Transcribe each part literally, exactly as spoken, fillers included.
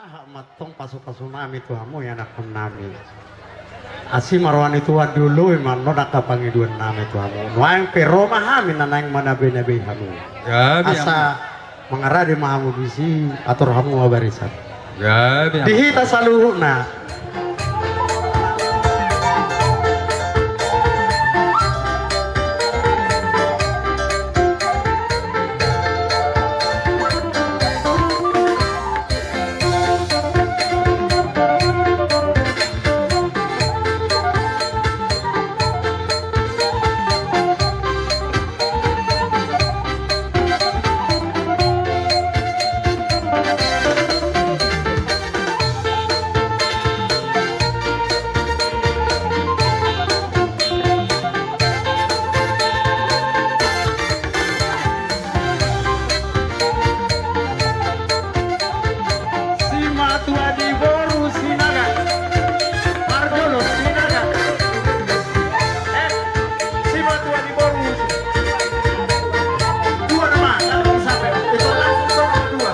Aha ma antong pasupasu nami tu hamu ianakhon nami. Asi ma roha ni Tuhan, dioloi ma annon angka pangidoan nami tu hamu. Nuaeng pe ro ma hami na naeng manabenabei hamu. Gabe, asa mangarade ma hamu disi, atur hamu ma barisan. Gabe, di hita saluhutna. Simatua ni boru Sinaga. Parjolo Sinaga. Eh, simatua ni boru Sinaga. Dua nama, langsung sampai. Itu langsung sama dua.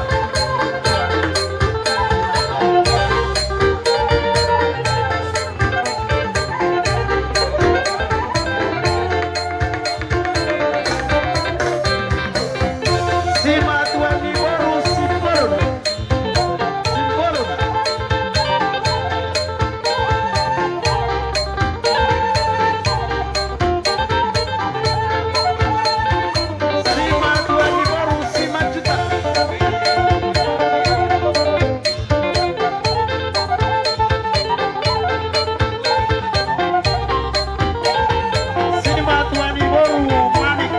Simatua ni boru Simbolon. Simbolon. Simatua ni boru Simanjuntak. Simatua ni boru Manik.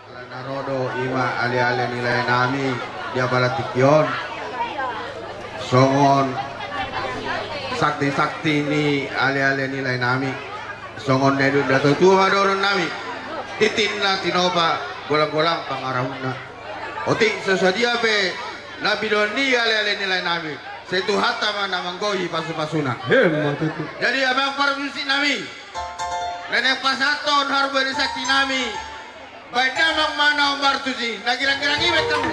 Ala na ro do i ma aleale ni laenami di apala tingki on. Songon sakti-sakti ni aleale ni laenami. Songon na nidok ni natuatua ma dohononnami. Tintinna tinopa, golanggolang pangarahutna. Otik so sadia pe na pinasahat ni aleale ni laenami, sai Tuhanta ma na manggohi pasupasuna. Emma tutu. Jadi amang parmusik nami, na naeng pasahathon harba ni sakti nami, baen damang ma na hombar tusi, na girang-girang i baen hamu.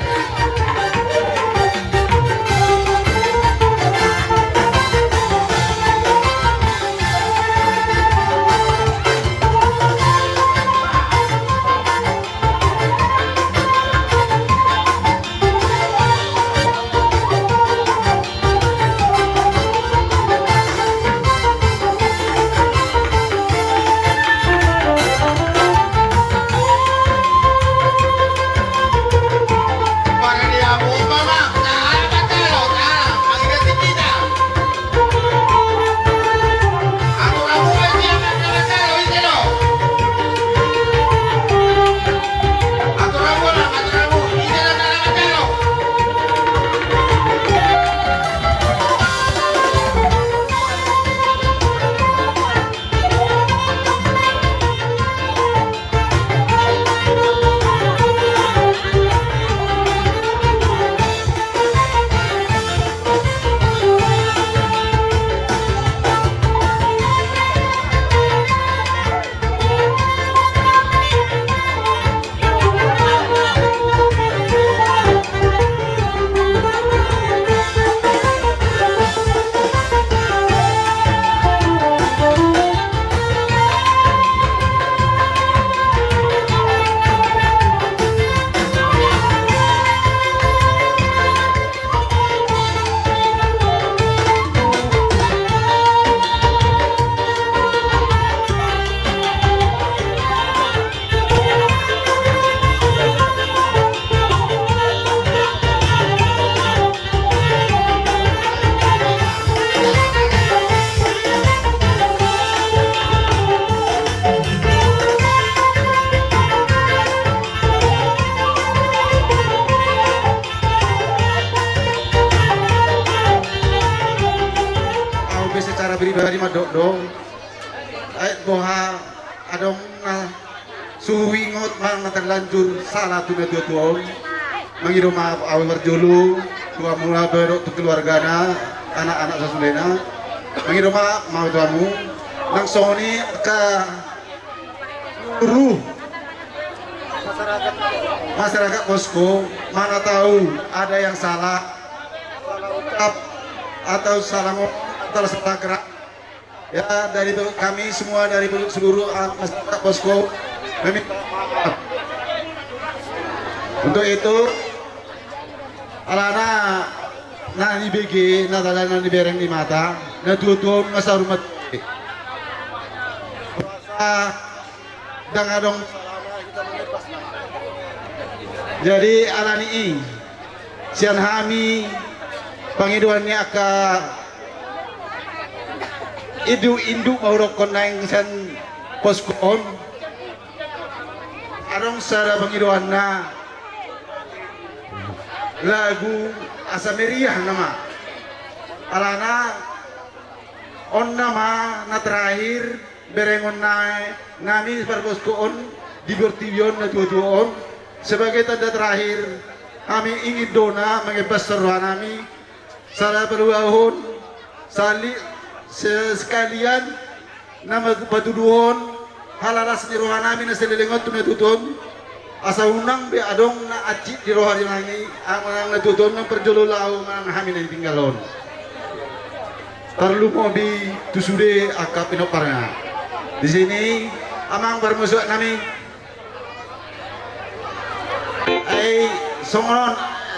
Aek boha adong na so huingot manang na terlanjur sala tu natua-tua on. Mangido maaf au parjolo tu hamuna, boru dohot tu keluargana, anak-anak sasudena. Mangido maaf ma au tu hamu. Nang songon i angka seluruh masyarakat posko, mana tahu ada yang salah, salah ucap, atau salah ngomong, atau salah gerak. Ya, dari kami semua, dari seluruh, ah, masyarakat posko, meminta maaf. Untuk itu, alana na nibege, na tajaha, na nibereng ni mata, natua-tua on nga saur matua. Ndang adong. Jadi alani i, sian hami pangidoan ni angka induk-induk ma hudokkon naeng sian posko on, adong sada pangidoanna, lagu asa meriah nama. Alana on nama na terakhir berengon nami parposko on di portibi on, natua-tua on. Sebagai tanda terakhir, hami ingin do na mangembas roha nami, sada paluahon, sali-, se-, sekalian na ma-, patuduhon halalas ni roha nami na saleleng on tu natua-tua on. Asa unang be adong na hansit di roha ni nami, manang natua-tua on na parjolo laho manang hami na tinggal on. Tarlumobi tu sude angka pinomparna. Di sini, amang parmusuak nami. Ai, songon on,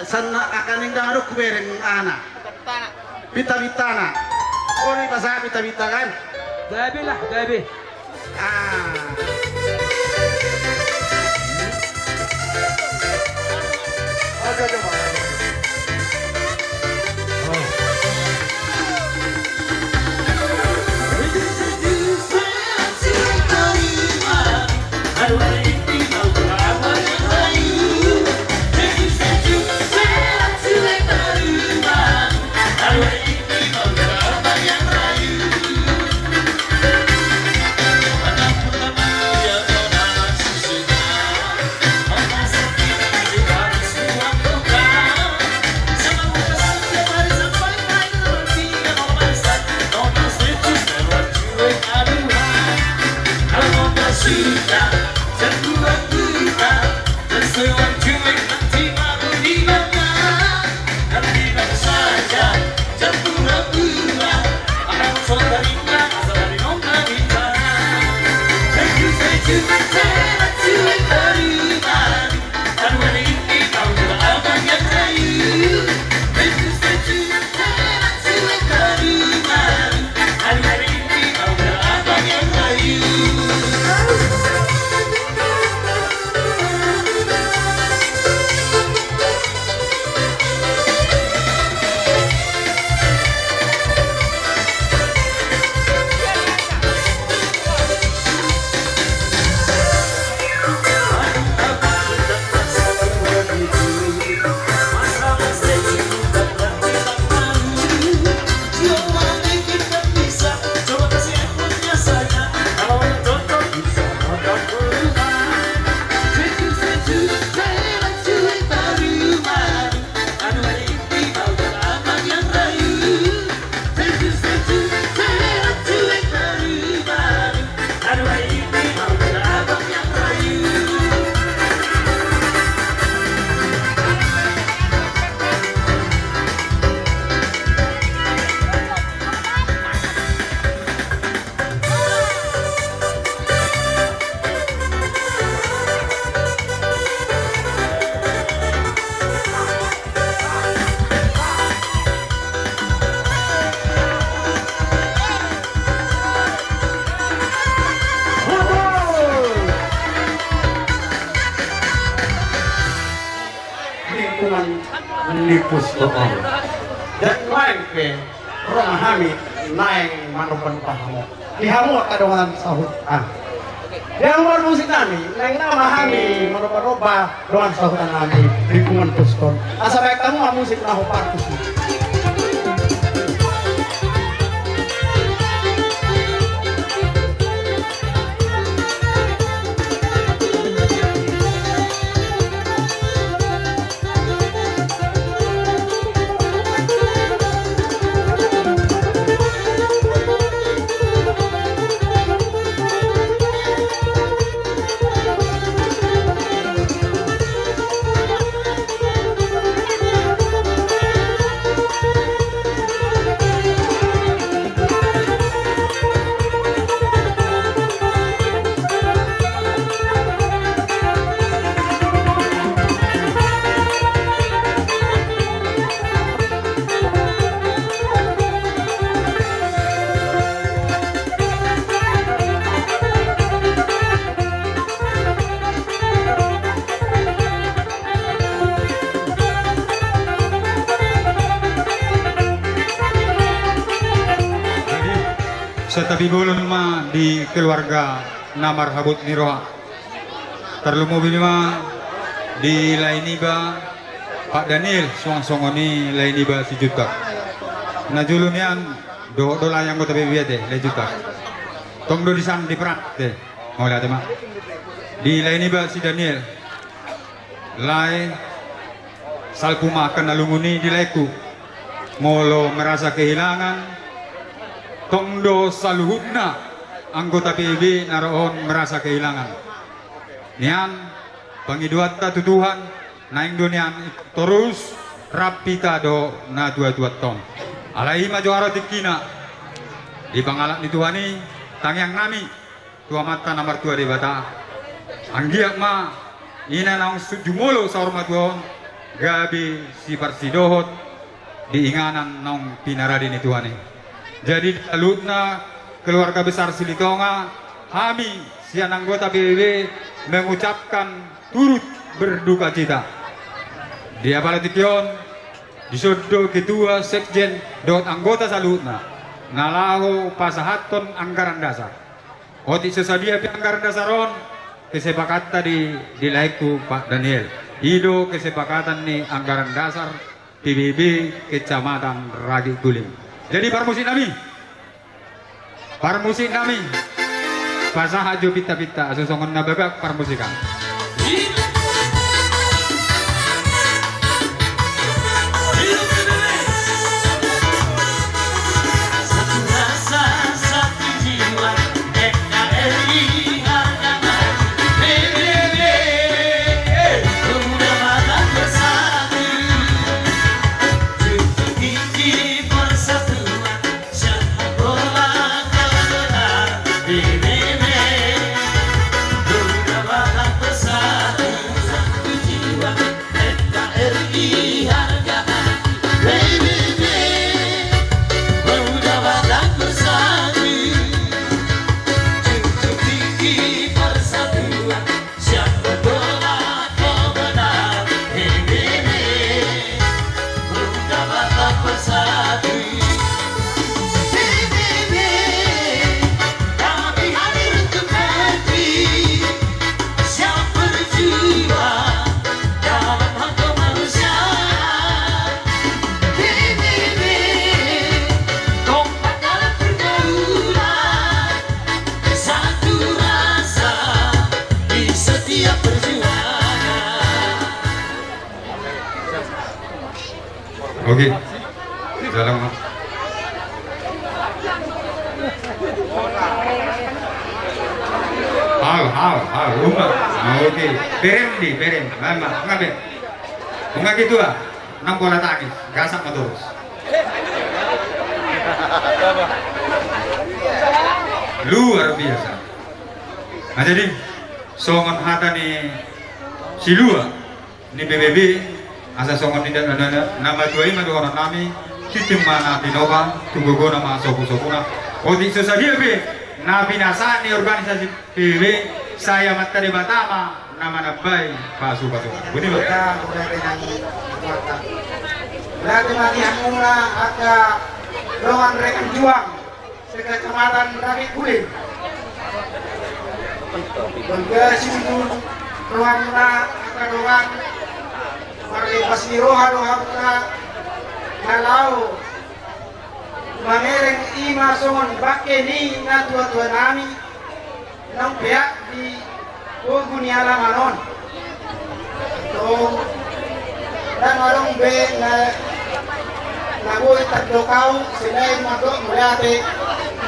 sian na angka ning dang adong hubereng ana. Pinta-pintana. Ori pasa pinta-pinta kan? Gabe lah, gabe. Ah. Lingkungan ni posko on. Dan lain pe Ro ma hami naeng manomba-nomba hamu. Di hamu angka dongan sahuta. Di hamu parmusik nami, naeng ro ma hami manomba-nomba dongan sahuta nami di lingkungan posko on. Asa baen hamu ma musik na hombar tusi. Tapi bolon ma di keluarga na marhabot ni roha. Tarlumobi ma di lae niba Pak Daniel, suang songon i lae niba Sijutak. Na jolo nian dohot do lae anggota P B B ate, lae Jutak. Tong do disan di peran te. Mauliate ma. Di lae niba si Daniel. Lae, salpu ma angka na lungun i di laengku. Molo merasa kehilangan, tong do saluhutna anggota P B B na ro on merasa kehilangan. Nian, pangidoanta tu Tuhan, naeng do nian torus rap hita dohot natuatuanta on. Alai i ma jo ro tingkina. Di pangalap ni Tuhan i, tangiang nami tu Amanta na martua Debata. Anggiat ma ina naung jumolo saur matua on gabe siparsidohot di inganan naung pinarade ni Tuhan i. Jadi saluhutna keluarga besar Silitonga, hami sian anggota P B B mengucapkan turut berdukacita. Di apala tingki on dison do ketua, sekjen dohot anggota saluhutna na laho pasahathon anggaran dasar. Otik so sadia pe anggaran dasar on, kesepakatan di, di laengku Pak Daniel. I do kesepakatan ni anggaran dasar P B B Kecamatan Ragit Guling. Jadi parmusik nami, parmusik nami, pasahat jo pinta-pinta asa songon na bagak parmusikan. Oke. Dalam. Hal, hal, hal, rumah. Ah, oke. Berem di, berem. Mama, ngabe? Bunga gitu ah. Nang bola tangis, gasak ma torus. Luar biasa. Nah, jadi songon hata ni silua ni P B B, asa songon ninna na, na, na matua i ma dohonon nami, tintin ma na tinopa, tu gogona ma sopu-sopuna. Otik so sadia pe na pinasahat ni organisasi P B B, sai Amanta Debata ma na manambai pasu-pasu. Boti ma. Kita udah dengan kuota. Berarti mati hamuna angka dongan rekan juang. Sekecamatan Ragit Guling. Bangga situtu rohamuna angka dongan. Marlepas ni roha do hamuna na laho mangereng i ma songon bangke ni natua-tua nami. Naung peak di pogu ni alaman on. Tong, ndang adong be na, na boi tandok au, selain mandok mauliate,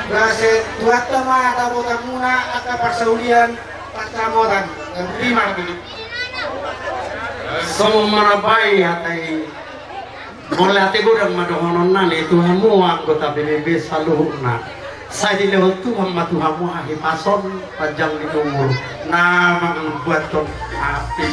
gabe Tuhanta ma taboto hamuna angka parsaulian pansamotan. Terima kasih. Songon manambai hata i. Mauliate godang ma dohononna ni tu hamu anggota P B B saluhutna. Sai dilehon Tuhan ma tu hamu hahipason, panjang ni umur, na mambuathon api.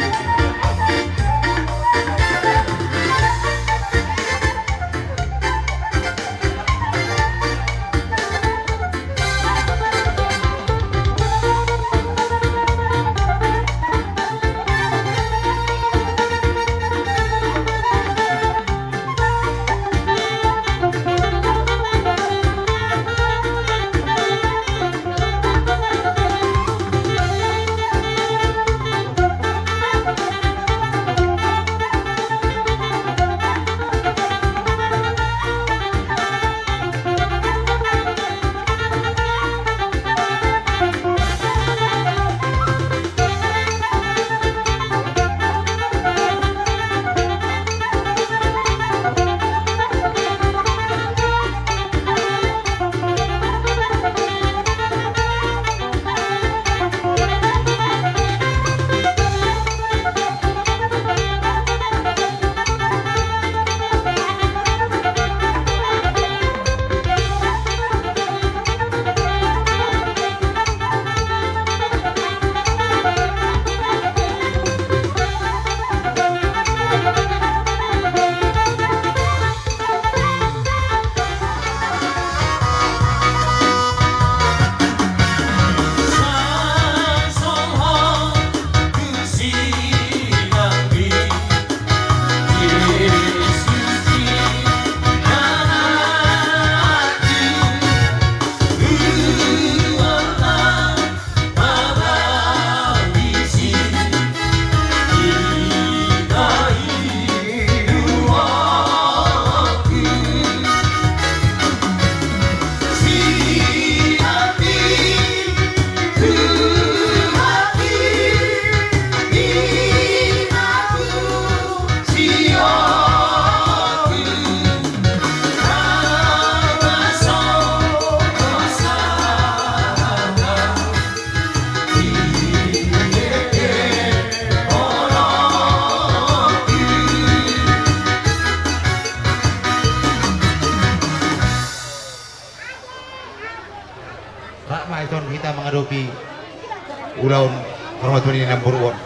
Ulaon parmatua ni namboru on.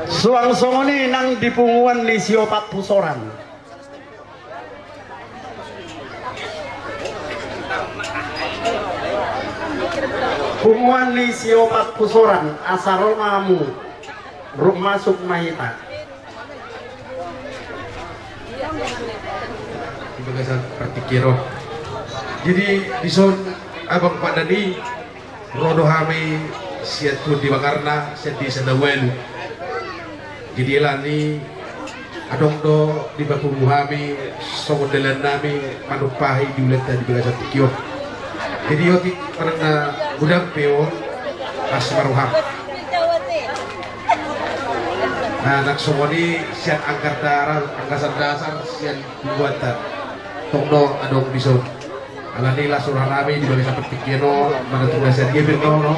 Suang songon i nang di punguan ni siopat pusoran. Punguan ni siopat pusoran, asa ro ma hamu, ruk masuk ma hita. Di bagasan partingkian on. Jadi, dison abang Pak Dani, ro do hami sian Tuan Dibakarna, sian Desa Daualu. Jadi, alani adong do dipapungu hami songon dalan nami manumpahi di ulaonta di bagasan tingki on. Jadi, otik manang na godang pe on, las ma roham. Nah, nang songon i sian angka dasar, angka dasar sian punguanta. Tong do adong dison. Alani las roha nami di bagasan partingkian on, manang tung na sadia pe on, no?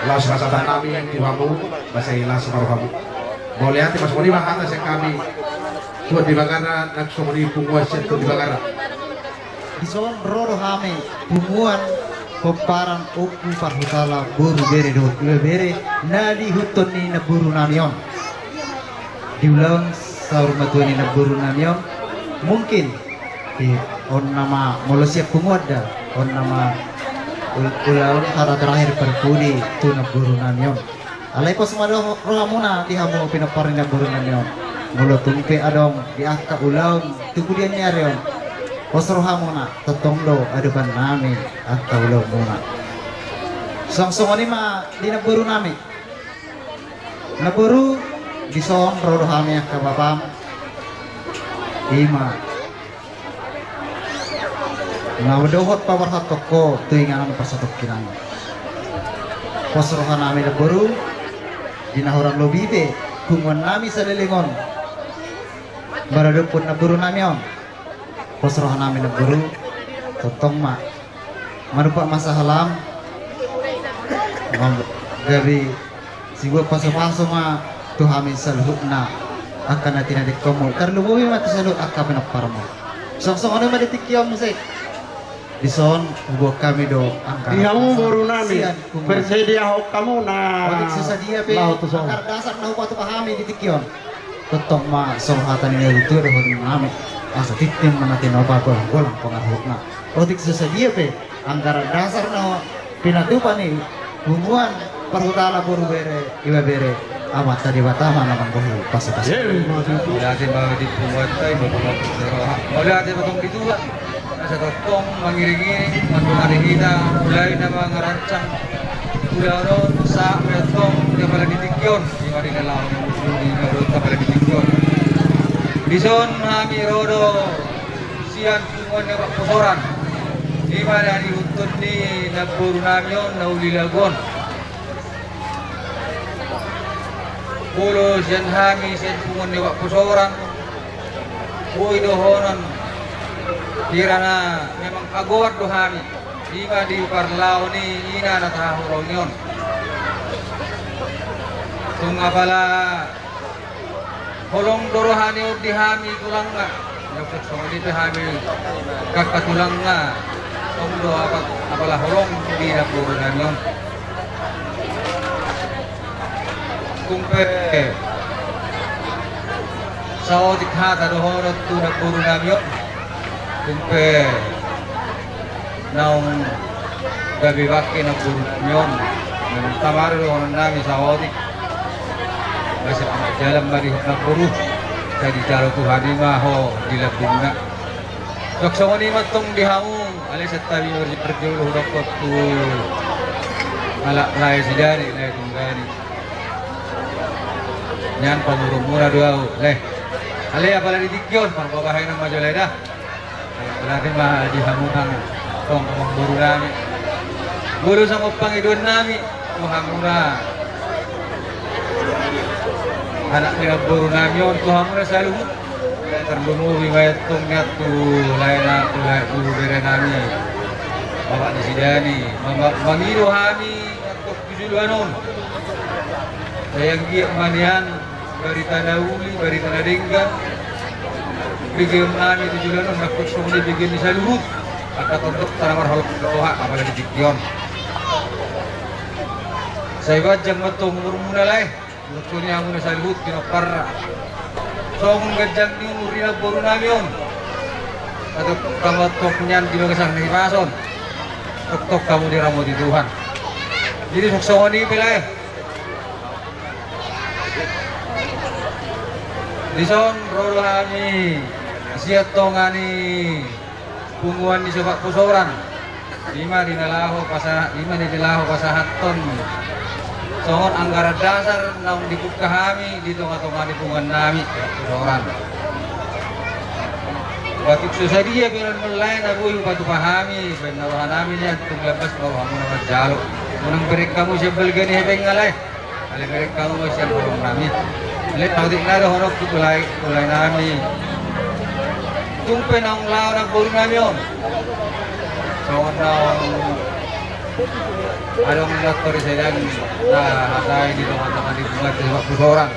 Las roha nami tu hamu, asa las ma rohamu. Mauliate, ma songon i ma hata sian hami. Tuan Dibakarna, nang songon i punguan sian Tuan Dibakarna. Dison ro do hami, punguan pomparan Ompu Parhutala boru bere dohot ibebere na di ihuthon ni namboru nami on. Di ulaon saur matua ni namboru nami on, mungkin, i, on nama molo sian punguan da, on nama ul-, ulaon hata terakhir parpudi tu namboru nami on. Alai pos ma do rohamuna di hamu pinompar ni namboru nami on. Molo tung pe adong di angka ulaon tu pudian ni ari on, pos rohamuna, tongtong do adopan nami angka ulaonmuna. Suang songon i ma di namboru nami. Namboru, dison ro do hami angka bapam. I ma na dohot paborhathon ho tu inganan parsatongkinan. Pos roha nami namboru, di na hurang lobi pe punguan nami saleleng on maradophon namboru nami on. Pos roha nami namboru, tongtong ma manumpak ma sahalam. Gabe sibuat pasupasu ma tu hami saluhutna angka na tinadingkonmu, tarlumobi ma tu saluhut angka pinomparmu. Suang songon i ma di tingki on muse. Dison huboan hami do angka di hamu boru nami, persediahon hamu na. Otik so sadia pe angka dasar na hupatupa hami di tingki on. Tongtong ma songon hata ni na tuatua dohot nami, asa tintin ma na tinopa, golang-golang pangarahutna. Otik so sadia pe anggaran dasar na pinatupa ni punguan Parhutala boru bere ibebere, Amanta Debata ma na manggohi pasupasu. Mauliate ma di punguanta, i ma punguan. Mauliate ma tong di Tuhan. Asa tongtong mangiring-iring mandongani hita, mulai na mangarancang ulaon on sahat pe antong di apala di tingki on, di mari na laho di na dohot apala di tingki on. Dison hami ro do sian punguan ni opat pusoran, i ma na di ihuthon ni namboru nami on na uli lagu on. Molo sian hami sian punguan ni opat pusoran, boi dohonon, hira na memang agoan do hami, i ma di parlao ni ina na tahaholongi on. Tung apala holong do roha ni on di hami tulangna. Nungnga songon i pe hami angka tulangna, tong do apa, apala holong di namboru nami on. Tung pe saotik hata dohonon tu namboru nami on. Tung pe naung gabe bangke namboru nami on, naung tamar dohonon nami saotik. Asa jalan ma di namboru, sai dijalo Tuhan i ma ho di lambungna. Suang songon i ma tong di hamu, alai santabi ma parjolo hudok tu halak lae sidari, lae tunggani. Nian pangurungmuna do au, lae. Alai apala di tingki on, marbabahenon ma jo lae da. Berarti ma di hamu nang tong amangboru nami. Molo songon pangidoan nami tu hamuna, anak ni namboru nami on, tu hamuna saluhut. Tarlumobi ma antong nian tu lae na, tu lae, tu bere nami, bapak ni si Dani, ma-, ma-, mangido hami antong tu joloan on. Sai anggiat ma nian barita na uli, barita na denggan begeon nami tu joloan on, nangkok songon i begeon ni saluhut angka tondok tana marholong roha, apala di tingki on. Sai panjang ma tong umurmuna lae. Dohot songon i hamuna saluhut pinomparna. Songon ganjang ni umur ni namboru nami on. Asa tongtong hamu antong nian di bagasan na hipas on. Tongtong hamu diramoti Tuhan. Jadi songon i pe lae. Dison ro do hami sian tonga ni punguan ni Sopak Pusoran. Ima di na laho pasa-, ima di na laho pasahathon songon anggaran dasar naung dipungka hami di tonga-tonga ni punguan nami Sopak Pusoran. Batuk so sadia pe on lae na boi hupatupa hami, baen na roha nami nian tung lambas ma rohamuna manjalo. Unang bereng hamu sian balga ni hepeng lae. Alai bereng hamu ma sian holong nami. Alai patik na do honok tu tulai, tulai nami. Tung pe naung laho namboru nami on. Songon naung adong na tori sedan na hatai di tonga-tonga ni bunga tu Sopak Pusoran.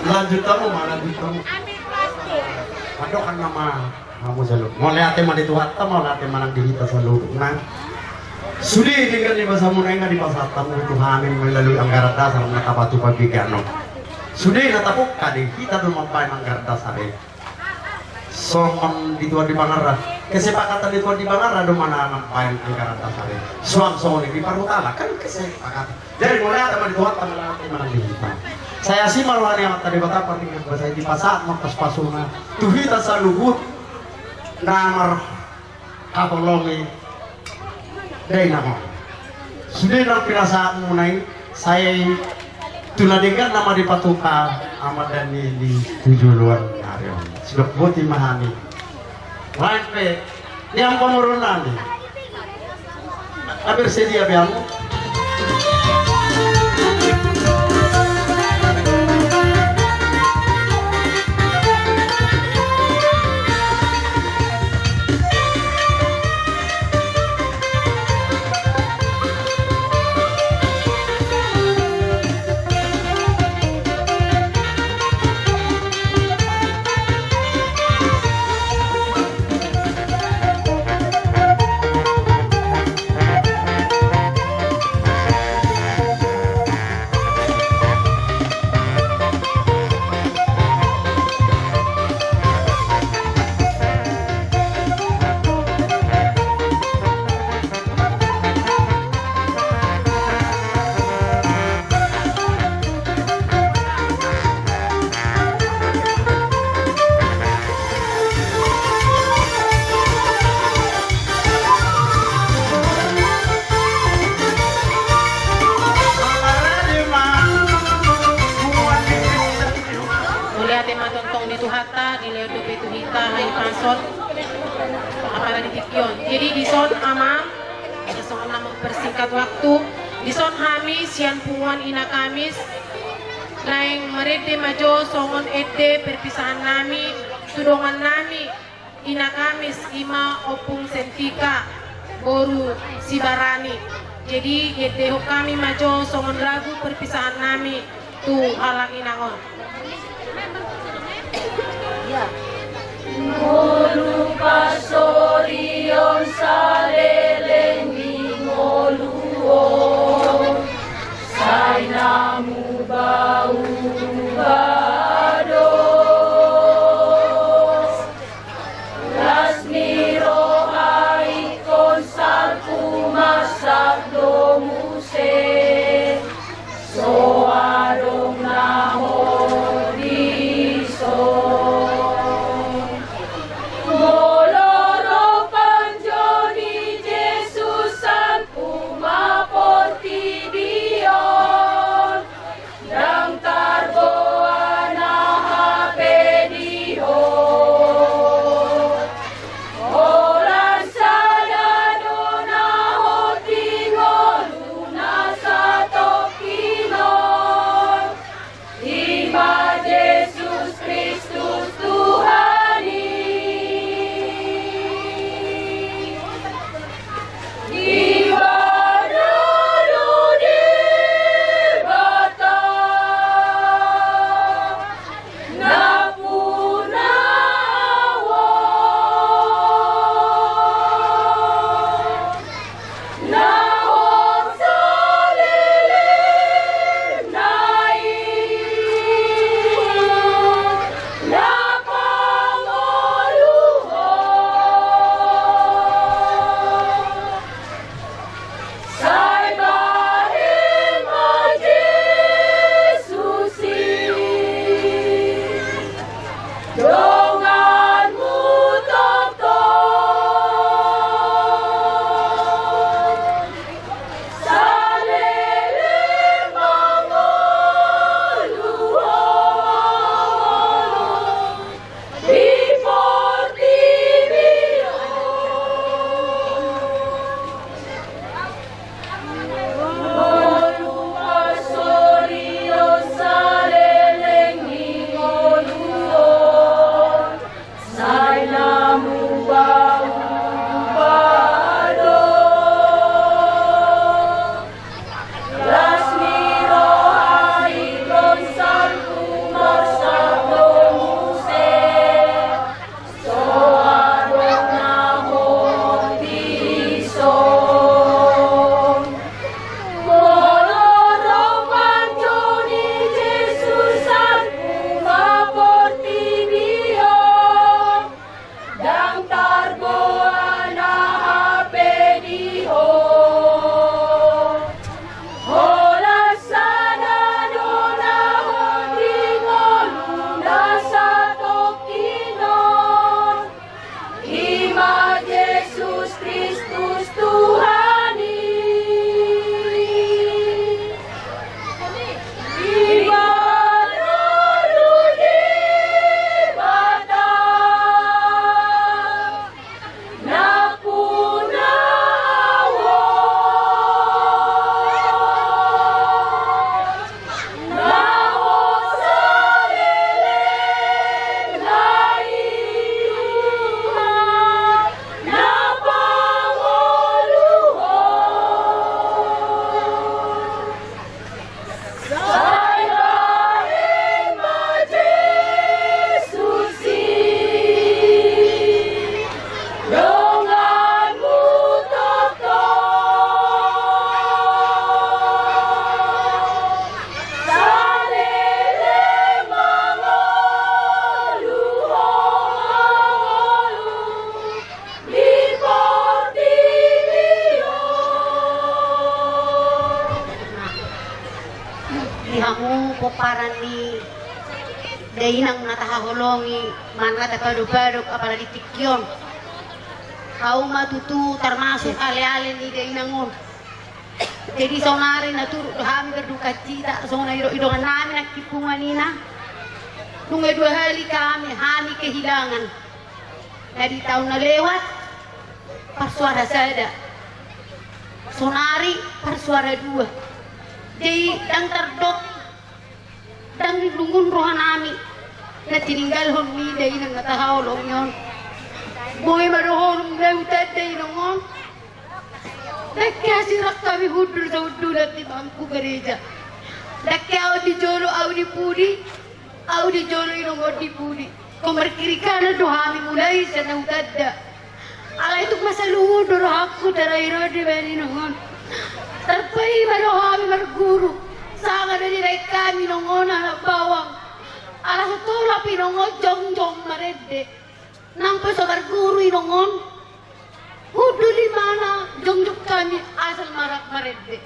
Lanjut hamu ma, lanjut hamu. Adokan nama hamu jalo. Mauliate ma di Tuhanta, mauliate ma nang di hita saluhutna. Sude denggan ni basamuna i na dipasahat hamu tu hami melalui anggaran dasar na tapatupa piga on. Sude na tapungka di hita do mambaen anggaran dasar i. Songon di Tuan di Bangarra, kesepakatan di Tuan di Bangarra do manang mambaen anggaran dasar i. Suang songon i di parhutana kan kesepakatan. Jadi mauliate ma di Tuhanta, mauliate ma nang di hita. Sai asi ma roha ni Amanta Debata pardenggan basa i, dipasahat ma pasu-pasuna tu hita saluhut na marhaholongi dainang on. Sude na pinasahatmuna i, sai tu na denggan nama dipatupa Ama Daniel i tu joloan ni ari on. Sidok boti ma hami. Lain pe, di angka moron nami. Bersedia be hamu? Mauliate ma tongtong di Tuhanta, dilehon dope tu hita hahipason. Apala di tingki on. Jadi dison, Amang, songon na mempersingkat waktu, dison hami sian punguan Ina Kamis naeng marende ma jo songon ende perpisahan nami tu dongan nami Ina Kamis, ima Ompung Sentika boru Sibarani. Jadi diendehon hami ma jo songon lagu perpisahan nami tu halak inang on. Molo pasori Pomparan ni dainang na tahaholongi, manang na tapadopadop apala di tingki on. Hauma tutu tarmasuk aleale ni dainang on. Jadi saonari na turut do hami berdukacita, songon na didok ni dongan nami nangkin punguan ina. Nunga dua hali hami, hami kehilangan. Na di taon na lewat, parsuara sada. Saonari parsuara dua. Jadi ndang tardok, ndang didungun roha nami na tininggalhon ni dainang na tahaholongi on. Boi ma dohonon na hutanda inong on. Ndang hea sirang hami hundul sahundulan di bangku gareja. Ndang hea ahu di jolo, ahu di pudi. Ahu di jolo, inong on di pudi. Ingkon markirikanan do hami mulai sian na hutanda. Alai tung masaluhon do rohangku tarakhir on dibaen inong on. Tarpaima do hami marguru. Sanga do dibaen hami inong on anak bawang. Ala so tolap inong on jongjong marende. Nang pe so marguru inong on, hundul imana jongjong hami asal marende.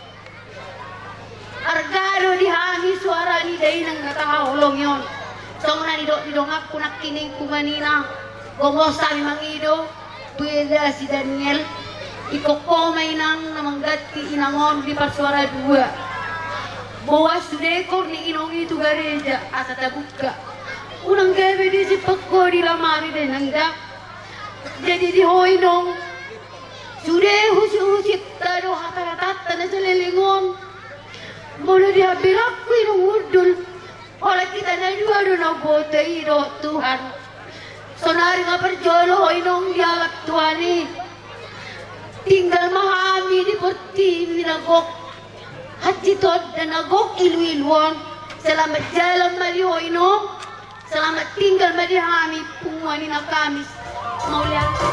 Arga do di hami suara ni dainang na tahaholongi on. Songon na nidok ni donganku nangkin punguan ina, gomos hami mangido tu eda si Daniel. Ingkon ho ma inang na mangganti inang on di parsuara dua. Boan sude kor ni inong i tu gareja asa tabuka. Unang gabe disimpan ho di lamari dainang da. Jadi di ho inong, sude husihusita do hatahatanta na saleleng on. Molo di hambirangku inong hundul, holan hita na dua do na huboto i dohot Tuhan. Saonari nga parjolo ho inong dialap Tuhan i. Tinggal ma hami di portibi na gok, hansit tonda na gok iluilu on. Selamat jalan ma di ho inong. Selamat tinggal ma di hami punguan ina Kamis. Mauliate.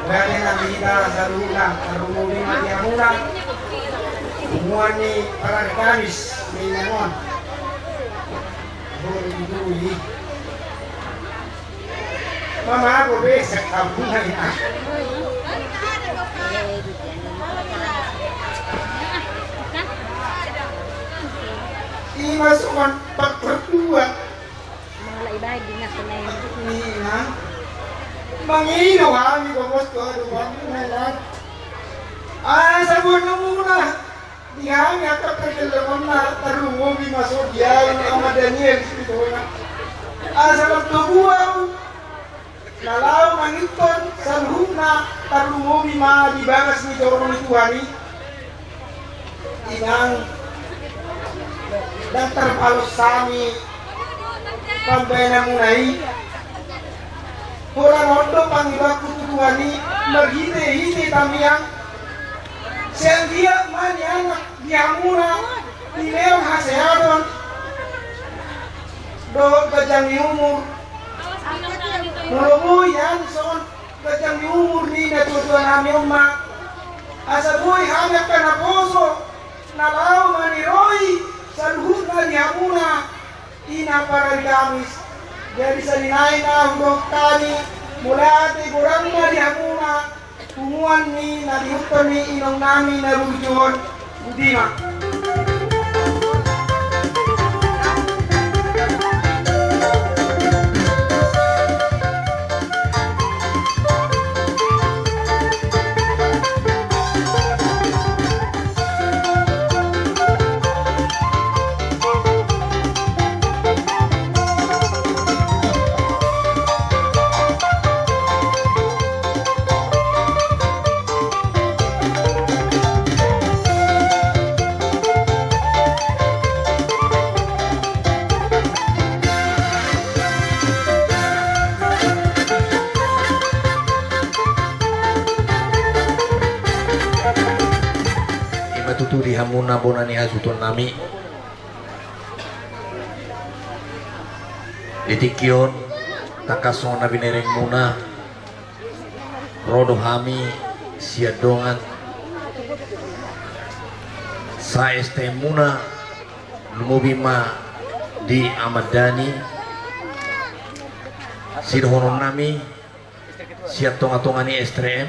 Baen nami hita saluhutna, tarlumobi ma di hamuna punguan ni parari Kamis ni inang on. Boi didui. Mama, aku besek kampung aja. Ima songon pak berdua. Mangala ibaen di ngas na i. Ninna. Mangido hami gomos tu adu bambu na ilat. Asa bonumuna. Di hami angka pargellengon na tarlumobi ma songon dia i ama Daniel Sibitona. Asa martobu ahu na laho mangihuthon saluhutna tarlumobi ma di bagas ni joro ni Tuhan i. Inang, ndang tarbalos hami pambaenanmuna i. Holan on do pangidoanku tu Tuhan i marhitehite tangiang. Sai anggiat ma nian di hamuna dilehon hasehaton dohot ganjang ni umur. Molo boi nian songon ganjang ni umur ni natuatua nami on ma, asa boi hami angka naposo na laho maniroi saluhutna di hamuna ina parari Kamis. Jadi sian i nai na hudok hami, mauliate godang ma di hamuna. Punguan ni na diihuthon ni inong nami na burju on. Botima. Ima tutu di hamuna bona ni hasuhuton nami. Di tingki on, tangkas songon na binereng muna, ro do hami sian dongan sa-STM muna, lumobi ma di Amandani, sidohonon nami sian tonga-tonga ni STM.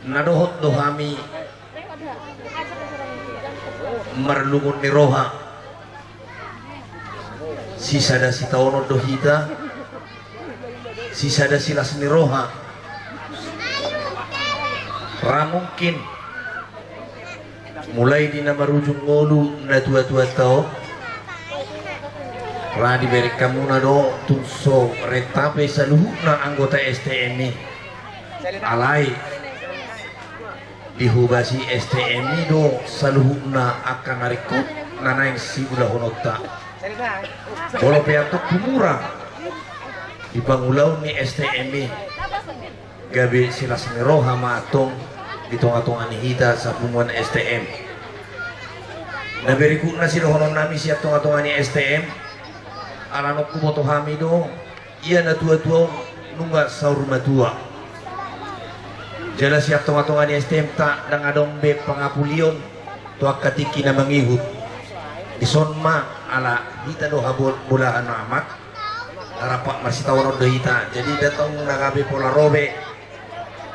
Na dohot do hami marlungun ni roha. Sisada sitaonon do hita, sisada silas ni roha. Ra mungkin mulai di na marujung ngolu natuatuanta on, ra dibereng hamuna do tung so renta pe saluhutna anggota STM i. Alai dihobasi STM i do saluhutna angka na ringkot na naeng siulahononta. Molo pe antong tumurang di pangulaon ni STM i, gabe silas ni roha ma antong di tonga-tonga ni hita sapunguan STM. Na berikutna sidohonon nami sian tonga-tonga ni STM, ala nunga huboto hami do, ia natuatua on nunga saur matua. Jala sian tonga-tonga ni STM-ta ndang adong be pangapulion tu angka tingki na mangihut. Dison ma ala hita do habol-, bolahan amak. Rap marsitaonon do hita. Jadi ndang tong na gabe pola ro be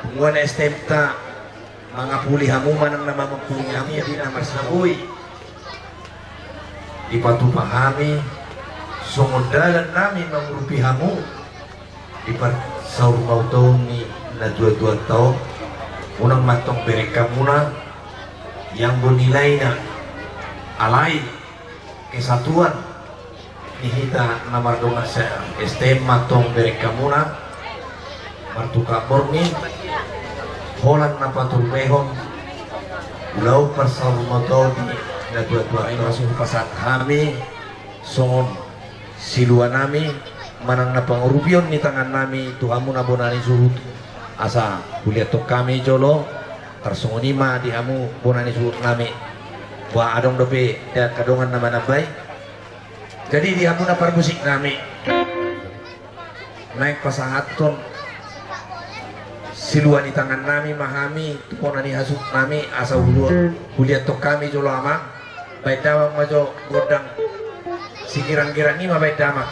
punguan STM-ta mangapuli hamu manang na mamungkuni hami, jadi na marsabui. Dipatupa hami songon dalan nami mangurupi hamu di parsaurmatua ni natuatuanta on. Unang ma antong bereng hamuna, ianggo nilaina, alai kesatuan ni hita na mardongan sa-STM ma antong bereng hamuna, martukak borngin, holan na paturehon ulaon parsaurmatua ni natuatua i. Ima na hupasahat hami songon silua nami manang na pangurupion ni tangan nami tu hamuna bona ni suhut, asa huliathon hami jolo. Tarsongon i ma di hamu bona ni suhut nami. Ba adong dope angka dongan na manambai. Jadi di hamu na parmusik nami, naeng pasahathon silua ni tangan nami ma hami tu bona ni hasuhut nami, asa hulu-, huliathon hami jolo, amang. Baen damang ma jo gondang sigirang-girang i ma, baen damang.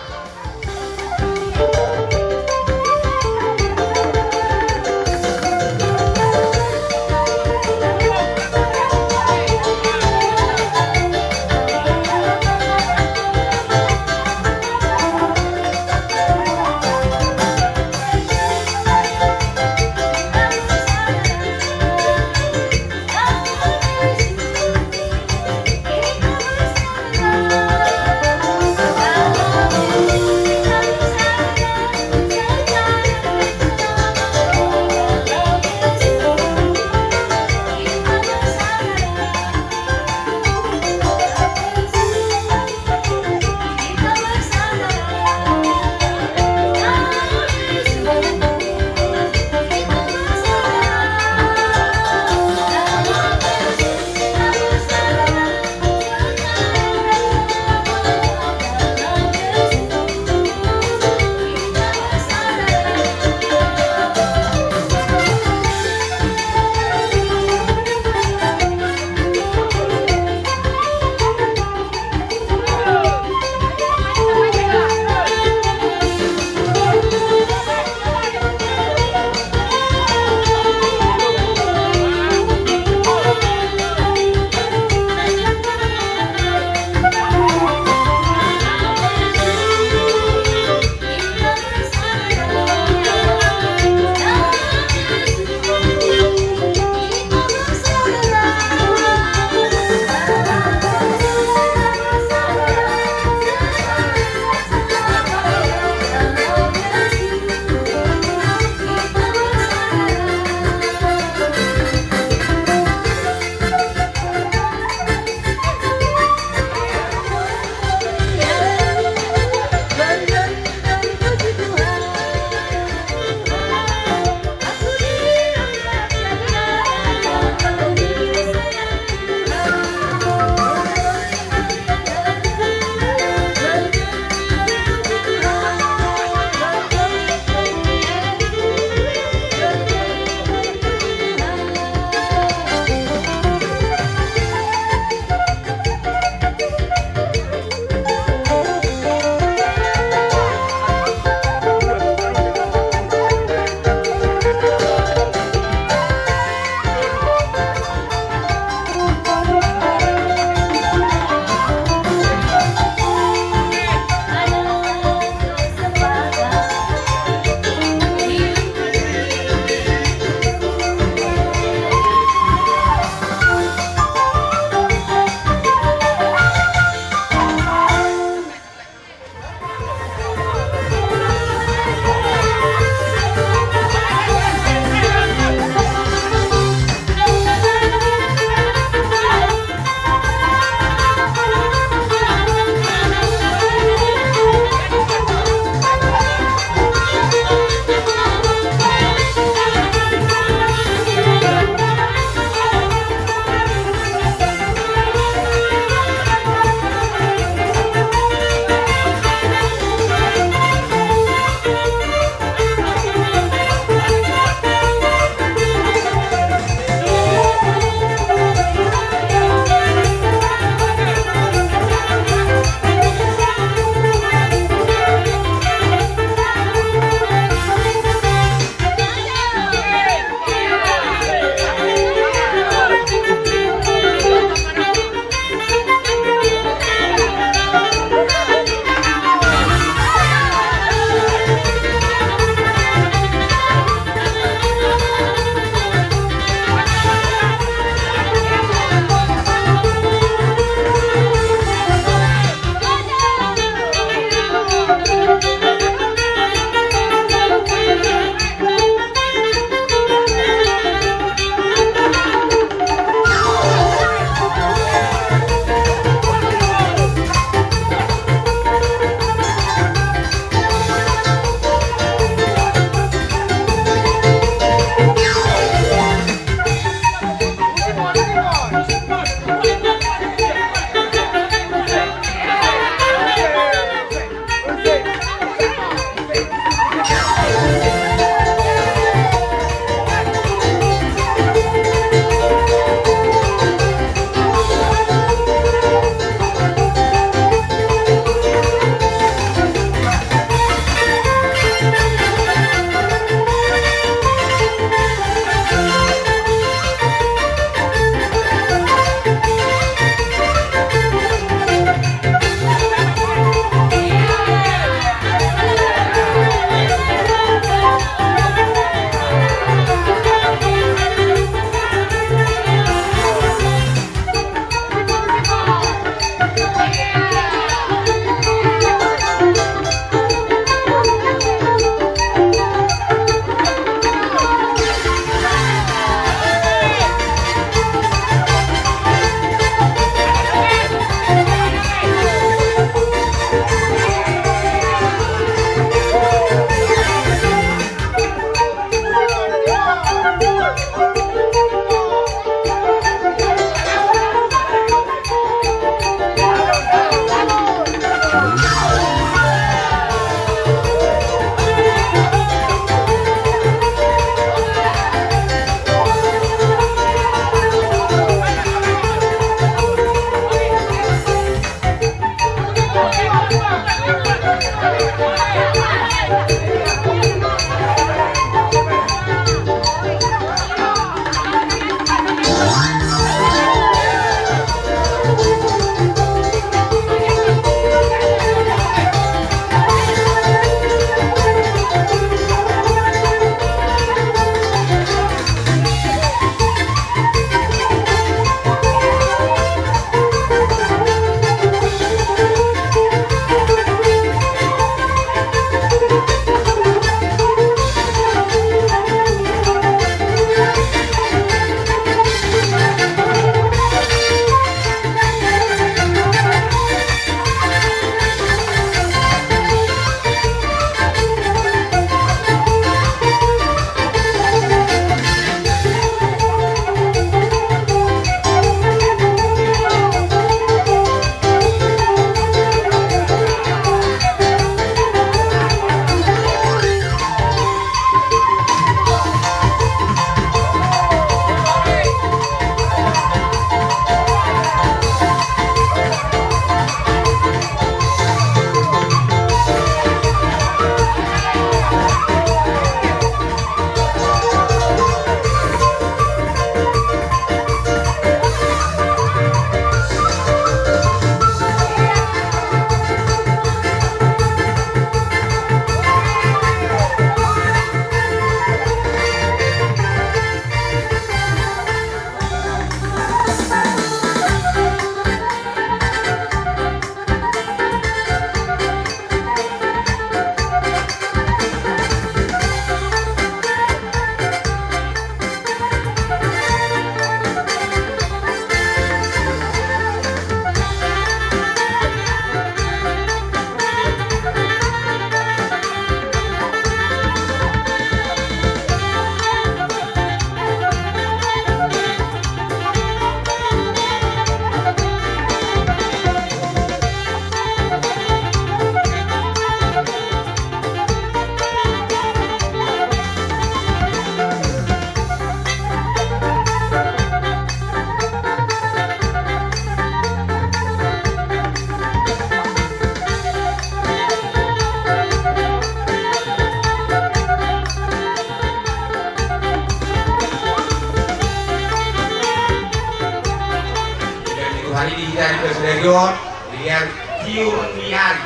Jon, lian tiur ni ari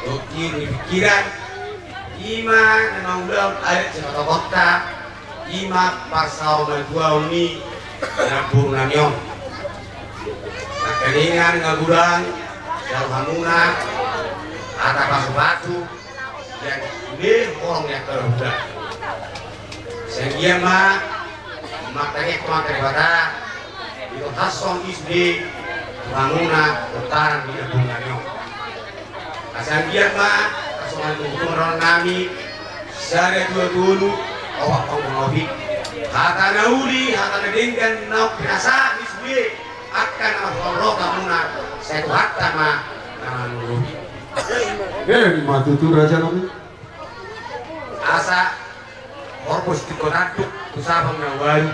dohot tiur ni pikiran, i ma na mangulahon adat sian tokohta, i ma parsaurmatuaon ni namboru nami on. Nangkaningan na godang sian rohamuna hata pasupasu, sian sude horong ni angka na godang. Sai anggiat ma martangiang tu Amanta Debata, ditorhashon i sude tu hamuna pomparan ni namboru nami on. Asa anggiat ma, asa anggiat ma, nami sada dua tolu, opat onom onom, hata na uli, hata na denggan, na pinasahat ni sude angka na marhorhon rohamuna, sai Tuhanta ma na mangurupi. Emma tutu, raja nami. Asa horbo sitingko tanduk tu sapang na ualu,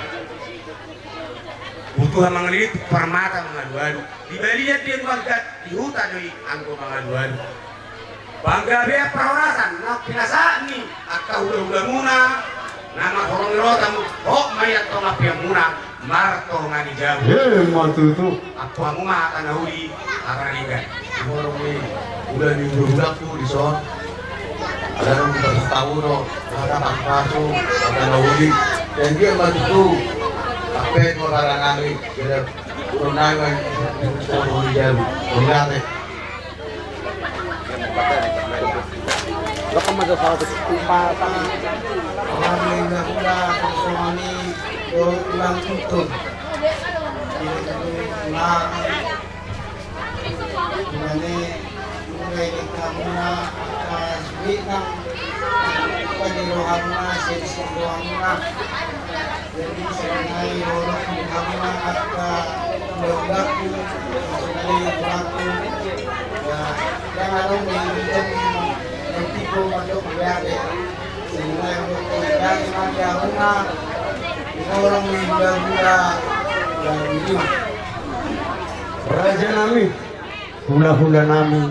butuha mangalilit parmata mangalualu. Di balian dia manggat, di huta do i anggo mangalualu. Panggabean parhorasan na pinasahat ni angka hulahulamuna na marhorhon rohamuna, hot ma i antong ampianmuna martonga ni jabu. Emma tutu. Ampu hamu ma hata na uli, hata na denggan. Horong ni hula ni hulahulangku dison. Alana mungkin tahu do, hata pasupasu, hata na uli. Jadi emma tutu. Ampe dua barang nami, jadi urun nami, martonga ni jabu. Mengate. Lo kan masuk salah satu tempat. Kami nda hula songon i do tulang Gultom. Di na, di na ni, mulai di hamuna angka sude nang padi rohamuna, seri-seri rohamuna. Jadi songon i, horong di hamuna angka hulahulangku, songon i tulangku. Ya, ndang adong di Gultom na tibo mandok mauliate. Songon i, mauliate ma di hamuna, di horong ni hulahula, ya, di lima. Raja nami, hulahula nami,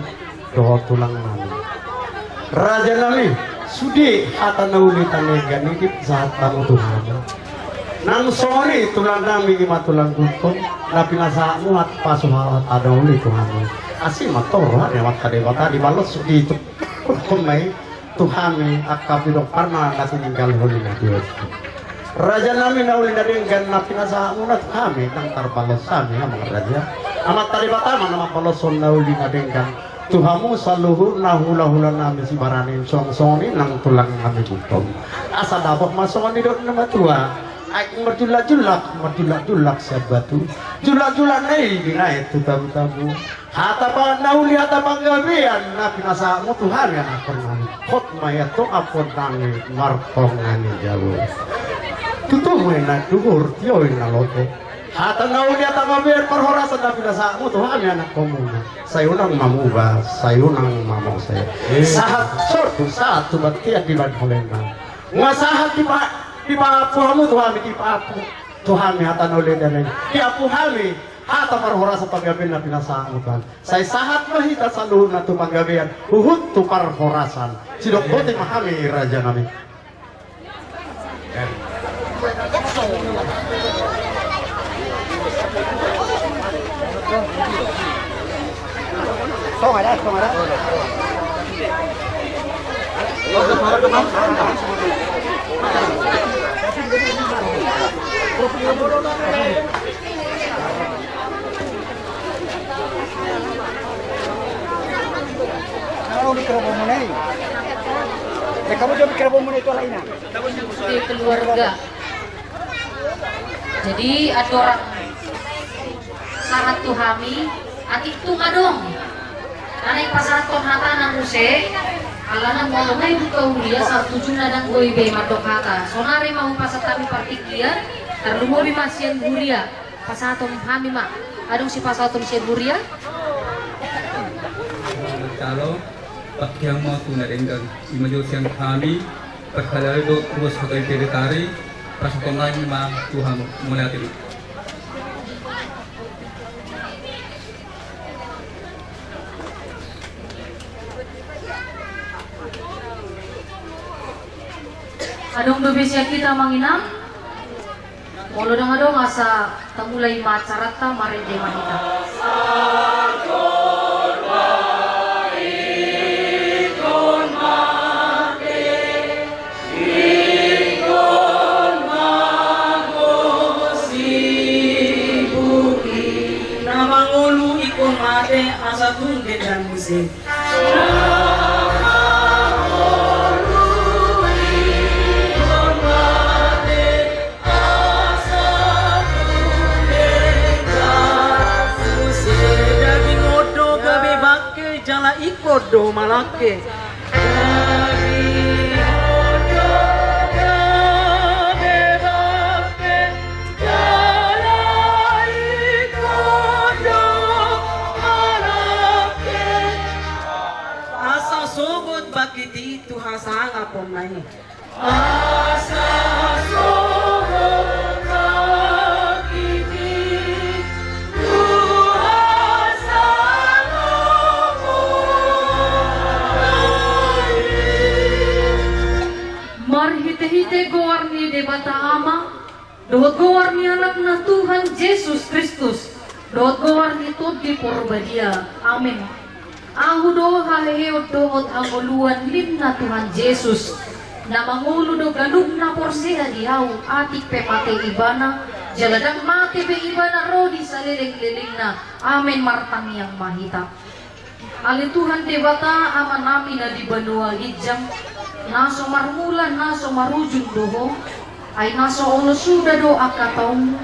dohot tulang nami. Raja nami, sude hata na uli hata na denggan i dipasahat hamu tu hami. Nang songon i tulang nami, i ma tulang Gultom, na pinasahatmu hata pasupasu, hata na uli tu hami. Asi ma antong roha ni Amanta Debata, dibalos sude i tu, tu hami. Tu hami angka pidong parna na tininggalhon i na tuat. Raja nami, na uli na denggan na pinasahatmuna tu hami, ndang tarbalos hami, amang raja. Amanta Debata ma na mambaloshon na uli na denggan tu hamu saluhutna hulahula nami Sibarani, songon i nang tulang nami Gultom. Asa dapot ma songon nidok ni na matua. Aek marjulak-julak, marjulak-julak sian batu. Julak-julak na i binaen tu tabu-tabu. Hata pa-, na uli hata panggabean na pinasahatmu tu hami, anakkon nami. Hot ma i antong ampuon nami martonga ni jabu. Tutu ma i na duhur, tio i na lote. Hata na uli hata panggabean parhorasan na pinasahatmu tu hami, anakkonmuna. Sai unang ma muba, sai unang ma mose. Eh. Sahat sotu, sahat tu bontean dibahen holengna. Nunga sahat dipa-, dipaampu hamu tu hami, dipaampu tu hami hata na uli hata na i. Diampu hami hata parhorasan panggabean na pinasahatmu tu hami. Sai sahat ma hita saluhutna tu panggabean, huhut tu parhorasan. Sidok boti ma hami, raja nami. Songon i da, songon i da. Kamu jawab kira bomo itu lah ina. Di keluarga. Jadi andorang sahat tu hami, atik tung adong na naeng pasahathon hata nang muse, alana molo nga i buka huria, sahat tu jumlah ndang boi be mandok hata. Sonari ma hupasahat hami partingkian, tarlumobi ma sian huria. Pasahathon hami ma. Adong sipasahathon sian huria? Calo, pakiang ma tu na denggan. I ma jo sian hami, parhalado, ruas hata i peritari, pasahathon hami ma tu hamu. Mauliate. Adong dope sian hita amang inang? Molo ndang adong asa tamulai ma acaranta, marende ma hita. Na mangolu ingkon mate asa tung dendam muse. Daging on do gabe bangke jala ingkon do malangke. Asa sogot bangkit i tu hasangaponna i. Asa sogot bangkit i tu hasangaponna i. Marhitehite goar ni Debata Ama, dohot goar ni Anakna Tuhan Jesus Kristus, dohot goar ni Tondi Porbadia. Amen. Ahu do haheheon dohot hangoluan, ninna Tuhan Jesus. Na mangolu do ganup na porsea di Ahu, atik pe mate ibana, jala ndang mate be ibana ro di salelenglelengna. Amen. Martangiang ma hita. Ale Tuhan Debata, Amanami na di banua ginjang, na so marmula na so marujung do Ho. Ai na so olo suda do angka taonMu,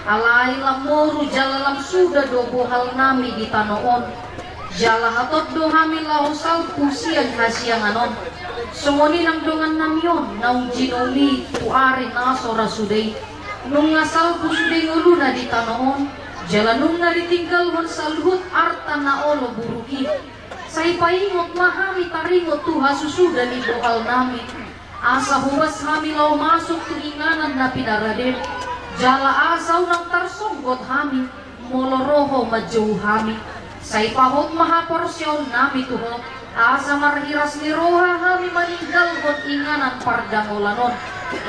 alai lam moru jala lam suda do bohalnami di tano on. Jala hatop do hami laho salpu sian hasiangan on, songon i nang dongannami on naung jinoloi tu ari na so ra suda i. Nunga salpu sude ngoluna di tano on, jala nunga ditinggalhon saluhut arta na olo buruk i. Sai paingot ma hami taringot tu hasusuda ni bohalnami, asa hobas hami laho masuk tu inganan na pinaradem, jala asa unang tarsonggot hami, molo ro Ho manjou hami. Sai pahot ma haporseaonnami tu Ho, asa marhiras ni roha hami maninggalhon inganan pardangolan on.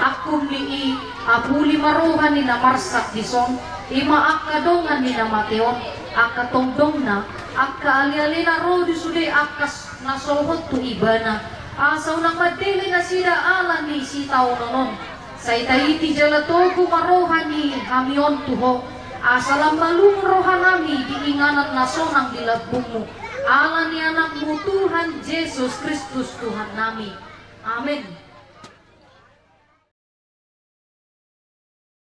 Angkup ni i, apuli ma roha ni na marsak dison, i ma angka dongan ni na mate on, angka tongtongna, angka alealena ro di sude angka s-, na solhot tu ibana, asa unang mandele nasida ala ni sitaonon on. Sai taiti jala togu ma roha ni hami on tu Ho, asa lam malum rohanami di inganan na sonang di lambungMu, ala ni AnakMu Tuhan Jesus Kristus Tuhannami. Amen.